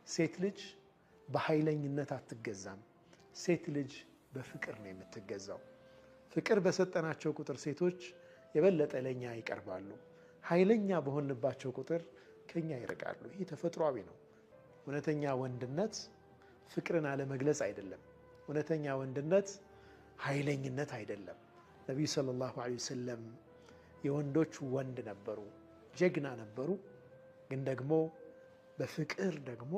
ሴት ልጅ በኃይለኝነት አትገዛም። ሴት ልጅ በፍቅር ነው የምትገዛው። ፍቅር በሰጠናቸው ቁጥር ሴቶች የበለጠ ለኛ ይቀርባሉ። ኃይለኛ በሆንባቸው ቁጥር ከኛ ይርቃሉ። ይህ ተፈጥሯዊ ነው። እውነተኛ ወንድነት ፍቅርን አለመግለጽ አይደለም። እውነተኛ ወንድነት ኃይለኝነት አይደለም። ነቢዩ ሰለላሁ ዐለይሂ ወሰለም የወንዶች ወንድ ነበሩ፣ ጀግና ነበሩ። ግን ደግሞ በፍቅር ደግሞ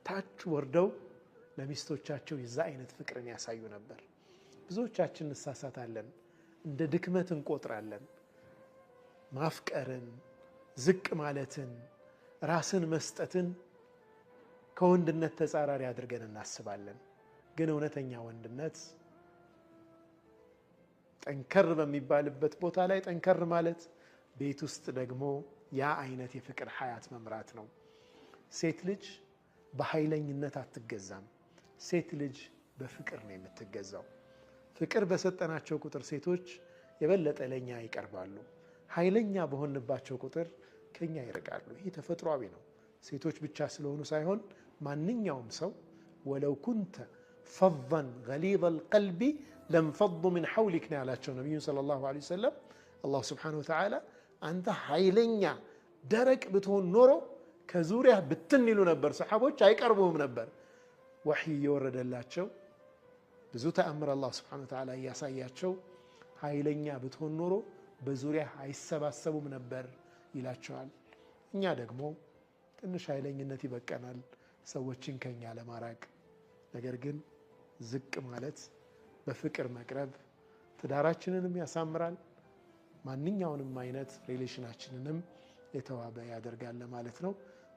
ታች ወርደው ለሚስቶቻቸው የዛ አይነት ፍቅርን ያሳዩ ነበር። ብዙዎቻችን እንሳሳታለን፣ እንደ ድክመት እንቆጥራለን። ማፍቀርን፣ ዝቅ ማለትን፣ ራስን መስጠትን ከወንድነት ተጻራሪ አድርገን እናስባለን። ግን እውነተኛ ወንድነት ጠንከር በሚባልበት ቦታ ላይ ጠንከር ማለት፣ ቤት ውስጥ ደግሞ ያ አይነት የፍቅር ሀያት መምራት ነው። ሴት ልጅ በኃይለኝነት አትገዛም። ሴት ልጅ በፍቅር ነው የምትገዛው። ፍቅር በሰጠናቸው ቁጥር ሴቶች የበለጠ ለኛ ይቀርባሉ። ኃይለኛ በሆንባቸው ቁጥር ከኛ ይርቃሉ። ይህ ተፈጥሯዊ ነው። ሴቶች ብቻ ስለሆኑ ሳይሆን ማንኛውም ሰው ولو كنت فظا غليظ القلب لانفضوا من حولك ነው ያላቸው ነቢዩን صلى الله عليه وسلم። አላሁ سبحانه وتعالى አንተ ኃይለኛ ደረቅ ብትሆን ኖሮ ከዙሪያ ብትን ይሉ ነበር፣ ሰሓቦች አይቀርቡህም ነበር። ወሕይ እየወረደላቸው ብዙ ተአምር አላህ سبحانه وتعالى እያሳያቸው ኃይለኛ ብትሆን ኖሮ በዙሪያ አይሰባሰቡም ነበር ይላቸዋል። እኛ ደግሞ ትንሽ ኃይለኝነት ይበቀናል ሰዎችን ከኛ ለማራቅ። ነገር ግን ዝቅ ማለት፣ በፍቅር መቅረብ ትዳራችንንም ያሳምራል፣ ማንኛውንም አይነት relation ኣችንንም የተዋበ ያደርጋል ለማለት ነው።